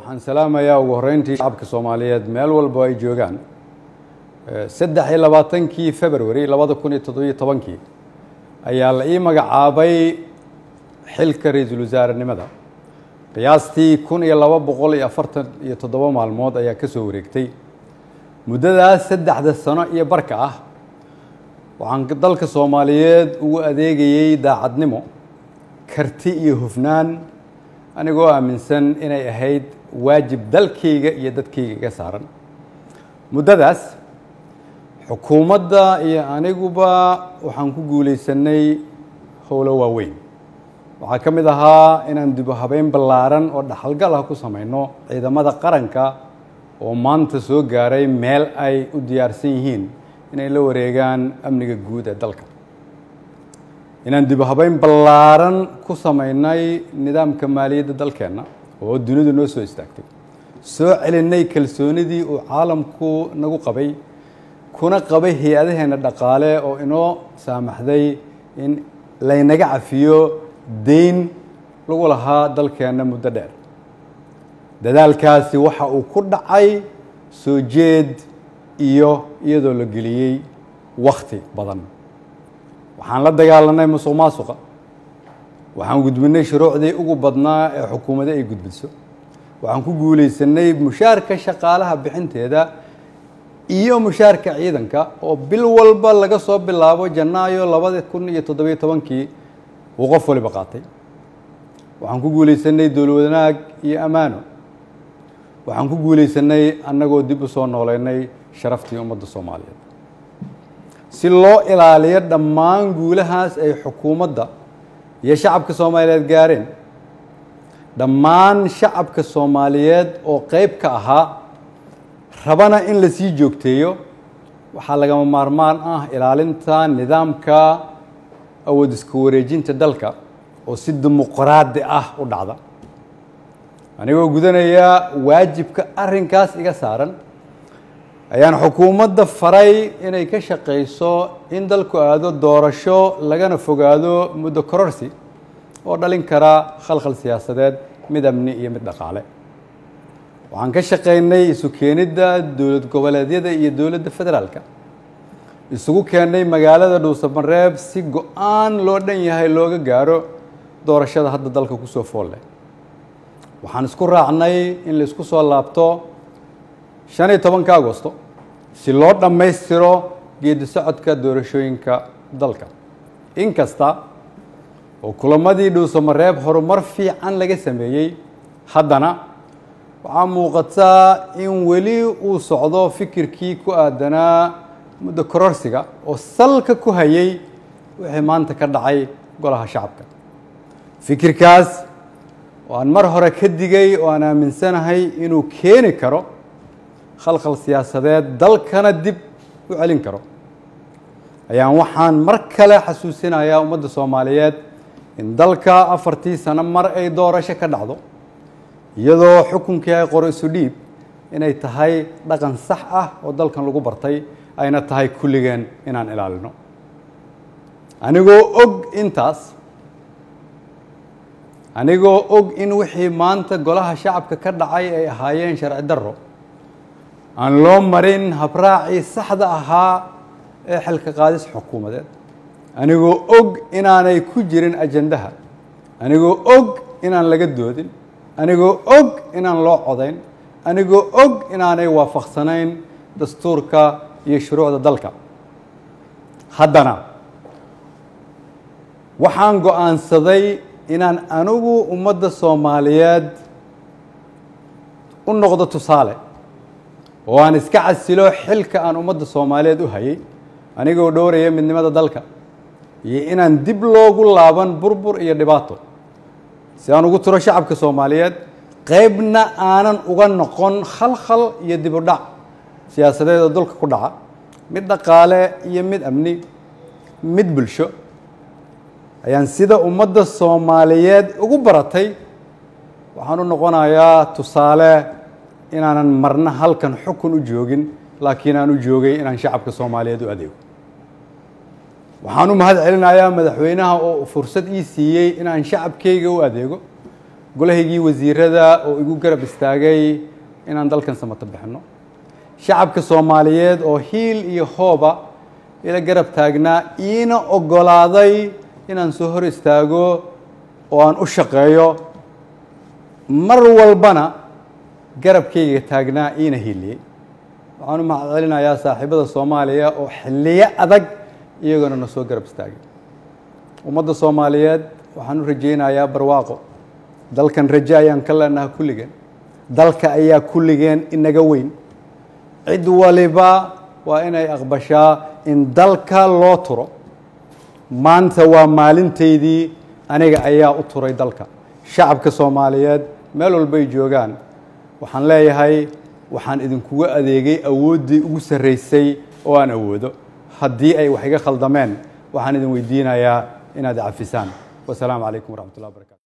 Waxaan salaamayaa ugu horreyntii shacabka Soomaaliyeed meel walba ay joogaan. 23-kii February 2017-kii ayaa la ii magacaabay xilka ra-iisul wasaarenimada. Qiyaastii 1247 maalmood ayaa ka soo wareegtay. Muddadaas 3da sano iyo barka ah waxaan dalka Soomaaliyeed ugu adeegayay daacadnimo, karti iyo hufnaan, anigoo aaminsan inay ahayd waajib dalkayga iyo dadkayga iga saaran. Muddadaas xukuumadda iyo aniguba waxaan ku guulaysanay howlo waaweyn. Waxaa ka mid ahaa inaan dib u habeyn ballaaran oo dhaxalgal ah ku samayno ciidamada qaranka oo maanta soo gaaray meel ay u diyaarsan yihiin inay la wareegaan amniga guud ee dalka. Inaan dib u habeyn ballaaran ku samaynay nidaamka maaliyadda dalkeenna oo dunidu noo soo istaagtay, soo celinay kalsoonidii uu caalamku nagu qabay kuna qabay hay-adaheenna dhaqaale oo inoo saamaxday in laynaga cafiyo deyn lagu lahaa dalkeenna muddo dheer. Dadaalkaasi waxa uu ku dhacay soo jeed iyo iyadoo la geliyey wakhti badan. Waxaan la dagaalanay musuq maasuqa, waxaan gudbinay shuruucdii ugu badnaa ee xukuumadda ay gudbiso, waxaan ku guulaysanay mushaarka shaqaalaha bixinteeda iyo mushaarka ciidanka oo bil walba laga soo bilaabo Janaayo 2017-kii uu qof waliba qaatay. Waxaan ku guulaysanay dowlad wanaag iyo ammaano. Waxaan ku guulaysanay annagoo dib u soo nooleynay sharaftii ummadda Soomaaliyeed. Si loo ilaaliyo dhammaan guulahaas ay xukuumadda iyo shacabka Soomaaliyeed gaareen, dhammaan shacabka Soomaaliyeed oo qayb ka ahaa rabana in la sii joogteeyo, waxaa lagama maarmaan ah ilaalinta nidaamka awood isku wareejinta dalka oo si dimuqraadi ah u dhacda. Anigoo gudanaya waajibka arrinkaas iga saaran ayaan xukuumadda faray inay ka shaqayso in dalku aado doorasho lagana fogaado muddo kororsi oo dhalin kara khalkhal siyaasadeed, mid amni iyo mid dhaqaale. Waxaan ka shaqaynay isu keenidda dowlad goboleedyada iyo dowladda federaalka, isugu keennay magaalada Dhuusamareeb si go-aan loo dhan yahay looga gaaro doorashada hadda dalka kusoo fool leh. Waxaan isku raacnay in la isku soo laabto 15-ka Agosto si loo dhammaystiro geedi socodka doorashooyinka dalka. Inkasta oo kulamadii Dhuusamareeb horumar fiican laga sameeyey, haddana waxaa muuqataa in weli uu socdo fikirkii ku aadanaa muddo kororsiga oo salka ku hayay wixii maanta ka dhacay golaha shacabka. Fikirkaas oo aan mar hore ka digay oo aan aaminsanahay inuu keeni karo khalkhal siyaasadeed dalkana dib u celin karo, ayaan waxaan mar kale xasuusinayaa ummadda Soomaaliyeed in dalka 4tii sano mar ay doorasho ka dhacdo, iyadoo xukunkii ay qoro isu dhiib inay tahay dhaqan sax ah oo dalkan lagu bartay, ayna tahay kulligeen inaan ilaalino. Anigoo og intaas, anigoo og in wixii maanta golaha shacabka ka dhacay ay ahaayeen sharci darro aan loo marin habraacii saxda ahaa ee xilka qaadis xukuumadeed, anigoo og inaanay ku jirin ajandaha, anigoo og inaan laga doodin, anigoo og inaan loo codayn, anigoo og inaanay waafaqsanayn dastuurka iyo shuruucda dalka, haddana waxaan go'aansaday inaan anigu ummadda Soomaaliyeed u noqdo tusaale oo aan iska casilo xilka aan ummadda Soomaaliyeed u hayay, anigoo dhowraya midnimada dalka iyo inaan dib loogu laaban burbur iyo dhibaato, si aan ugu turo shacabka Soomaaliyeed, qaybna aanan uga noqon khalkhal iyo dib u dhac siyaasadeed oo dalka ku dhaca, mid dhaqaale iyo mid amni, mid bulsho. Ayaan sida ummadda Soomaaliyeed ugu baratay waxaan u noqonayaa tusaale inaanan marna halkan xukun u joogin, laakiin aan u joogay inaan shacabka Soomaaliyeed u adeego. Waxaan u mahad celinayaa madaxweynaha oo fursad ii siiyey inaan shacabkayga u adeego. Golahaygii wasiirada oo igu garab istaagay inaan dalkan samato bixinno, shacabka Soomaaliyeed oo hiil iyo hooba ila garab taagnaa, iina oggolaaday inaan soo hor istaago oo aan u shaqeeyo, mar walbana garabkayga taagnaa, iina hiiliyey. Waxaan u mahad celinayaa saaxiibada Soomaaliya oo xilliyo adag iyagona na soo garab istaagay. Ummadda Soomaaliyeed waxaan u rajaynayaa barwaaqo. Dalkan rajo ayaan ka leenaha kulligeen, dalka ayaa kulligeen inaga weyn. Cid waliba waa inay aqbashaa in dalka loo turo. Maanta waa maalintaydii, aniga ayaa u turay dalka. Shacabka Soomaaliyeed meel walbay joogaan waxaan leeyahay, waxaan idinkuga adeegay awooddii ugu sarraysay oo aan awoodo. Haddii ay wax iga khaldameen, waxaan idin weydiinayaa inaad cafisaan. Wasalaamu calaykum waraxmat ullah barakatu.